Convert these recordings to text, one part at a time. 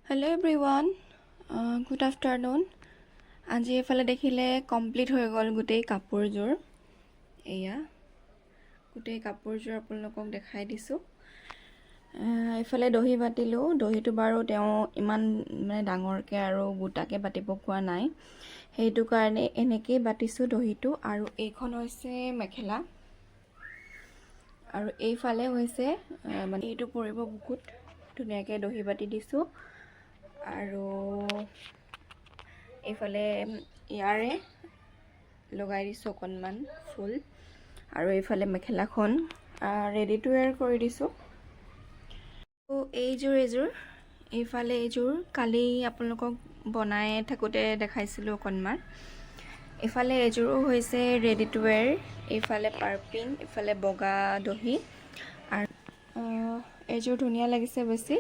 Hello everyone, good afternoon. আজি এইফালে দেখিলে কমপ্লিট হৈ গ'ল গোটেই কাপোৰযোৰ। এয়া গোটেই কাপোৰযোৰ আপোনালোকক দেখাই দিছোঁ। এইফালে দহি বাতিলোঁ। দহিটো বাৰু তেওঁ ইমান মানে ডাঙৰকৈ আৰু গোটাকৈ বাতিব কোৱা নাই, সেইটো কাৰণে এনেকেই বাতিছোঁ দহিটো। আৰু এইখন হৈছে মেখেলা আৰু এইফালে হৈছে মানে এইটো পৰিব বুকুত। ধুনীয়াকৈ দহি বাতি দিছোঁ আৰু এইফালে ইয়াৰে লগাই দিছোঁ অকণমান ফুল। আৰু এইফালে মেখেলাখন ৰেডি টু ৱেৰ কৰি দিছোঁ। এইযোৰ এইযোৰ এইফালে এইযোৰ কালি আপোনালোকক বনাই থাকোঁতে দেখাইছিলোঁ অকণমান। এইফালে এইযোৰো হৈছে ৰেডি টু ৱেৰ। এইফালে পাৰ্পিন, এইফালে বগা দহি আৰু এইযোৰ ধুনীয়া লাগিছে বেছি।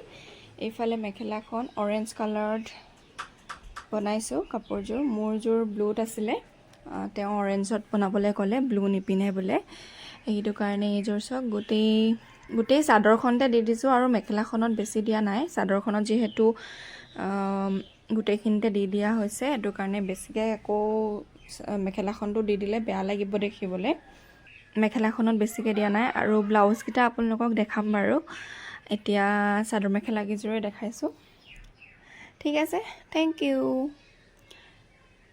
এইফালে মেখেলাখন অৰেঞ্জ কালাৰত বনাইছোঁ। কাপোৰযোৰ মোৰযোৰ ব্লুত আছিলে, তেওঁ অৰেঞ্জত বনাবলৈ ক'লে, ব্লু নিপিন্ধে বোলে। সেইটো কাৰণে এইযোৰ চাওক, গোটেই গোটেই চাদৰখনতে দি দিছোঁ আৰু মেখেলাখনত বেছি দিয়া নাই। চাদৰখনত যিহেতু গোটেইখিনিতে দি দিয়া হৈছে, সেইটো কাৰণে বেছিকৈ আকৌ মেখেলাখনটো দি দিলে বেয়া লাগিব দেখিবলৈ। মেখেলাখনত বেছিকৈ দিয়া নাই। আৰু ব্লাউজকেইটা আপোনালোকক দেখাম বাৰু, এতিয়া চাদৰ মেখেলাকেইযোৰে দেখাইছোঁ। ঠিক আছে, thank U.